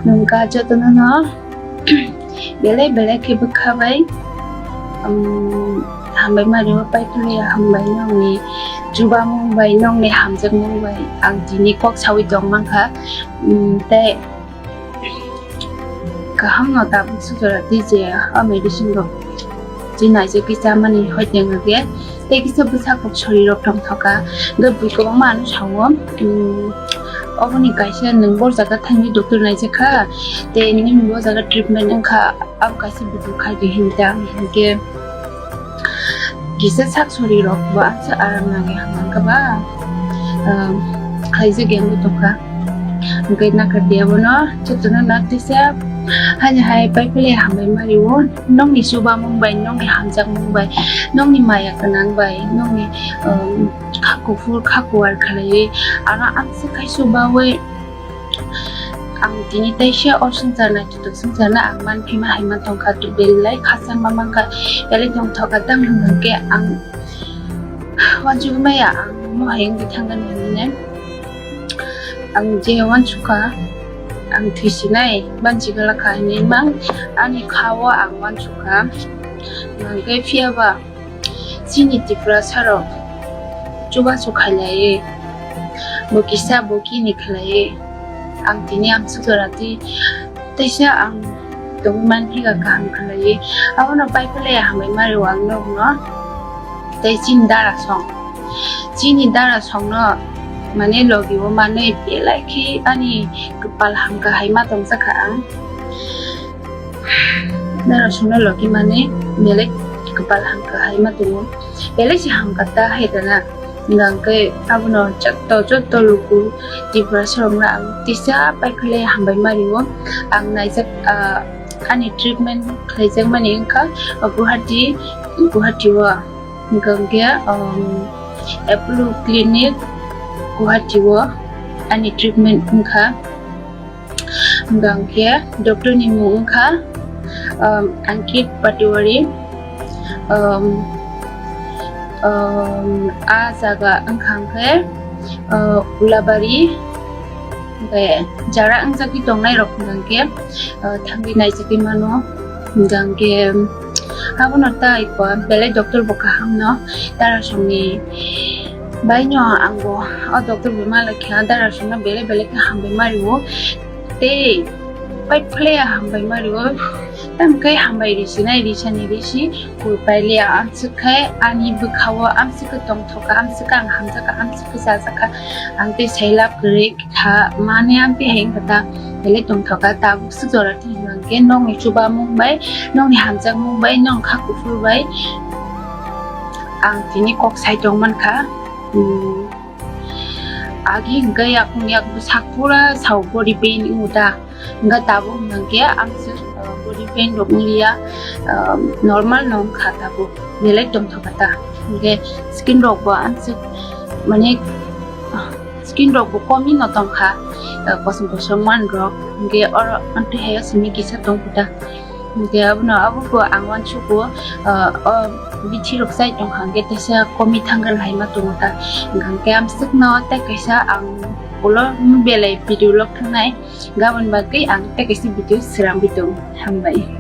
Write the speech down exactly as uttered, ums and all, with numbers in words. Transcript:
Nungka jotono no belai belai khe bwkha bai, um, hambai mari o paikhuliya hambai nongni chubamung bai nongni hamjakmung bai ang tini kok sawi tong mankha, um, tei kaham no tabuk sujora twi je o medicine rok twi naijagwi chamani hoite wngkhe tei kisa bwsa kok sori rok tongthoka hwnkhe bui kwbangma ano sao, um, oboni kaisa nwng bor jaga thangwi doctor naijakha tei nini bo jaga treatment wngkha. Abo kaisa video khaidi hinwi ta hinkhe kisa sak sori rok bo ang se aram nangwi hamkha ba, um, khaijak ya wngwi tongkha. Hwnkhe nakha dia bono jotono no tisa hani hai paikhuliya hambai mari o nongni chubamung bai nongni hamjakmung bai nongni maya gwnang bai nongni, um, kha kuphur kha kuar khlaiwi ano amswk khai chubawi. Ang tini teisa o swngchar naithotok swngcharno ang manphima hai mantongkha, belai khachangma mankha, belai tongthokha tang hwnkhe ang wansugwi maya ang mohai wngwi thangkha hinwi. Ang je wansukha, ang thwisinai banchi glakha hinwi mang ani khao ang wansukha. Hwnkhe phiyaba chini Tiprasa rok chubachu khailaiwi, bo kisa bo kini khlaiwi, ang tini amswk jora twi teisa ang tongwi manphika kaham khlaiwi. Abono paikhuliya hambai mari o ang nokno tei chini dara song, chini dara songno mane logi o manwi belai khe ani kwpal hamkha hai ma tongjakha ang. Dara songno logi mani belai kwpal hamkha hai ma tongo. Belai se hamkha ta hai rana. Hwnkhe abono joto, joto luku Tiprasa rokno ang tisa paikhuliya hambai mari o. Ang naijak, ah, ani treatment khlaijak mani wngkha, ah, Guwahati, Guwahati o. Hwnkhe, um, Apollo Clinic Guwahati o ani treatment wngkha. Hwnkhe doctor ni mung wngkha, um, Ankit Patiwari, um, um, a jaga wngkha hwnkhe, uh, Ulabari, hwnkhe jara wngjagwi tongnai rok hwnkhe, uh, thangwi naijagwi mano, hwnkhe abono tai kok belai doctor bo kaham no, dara songni bai no ang bo o doctor bo malai kha, dara songno belai belai khe hambai mari o. Tei paikhuliya hambai mari o, tamo khe hambai risi nai, risani risi koi pailiya, amswk khe ani bwkha o amswk khe tongthokha, amswk khe ang hamjakha, amswk khe chajakha, ang tei sai lab kwrwi kha, mane amtwi hai wngkha ta, belai tongthokha, tabuk swk jora twi hwnkhe nokni chubamung bai, nokni hamjakmung bai, nok kha kuphur bai ang tini kok sai tong mankha. Hmm. Agi hwnkhe yakung yak bwsak pura sao body pain wngo ta. Hwnkhe tabuk hwnkhe amswk, uh, body pain rok wngliya, uh, normal no wngkha tabuk. Belai tongthokha ta. Hwnkhe skin rok bo amswk mane, uh, skin rok bo komi no tongkha, uh, kosom kosom man rok. Hwnkhe oro amtwi hai o simi kisa tongkha ta. Hwnkhe abono abo bo ang uansugo, ah, o bithi rok chai tongkha hwnkhe teisa komi thangkha hai ma tongo ta. Hwnkha hwnkhe amswkno tei kaisa ang ulo belai video log thangnai, gabon bagwi ang tei kaisa video srangwi tongo. Hambai.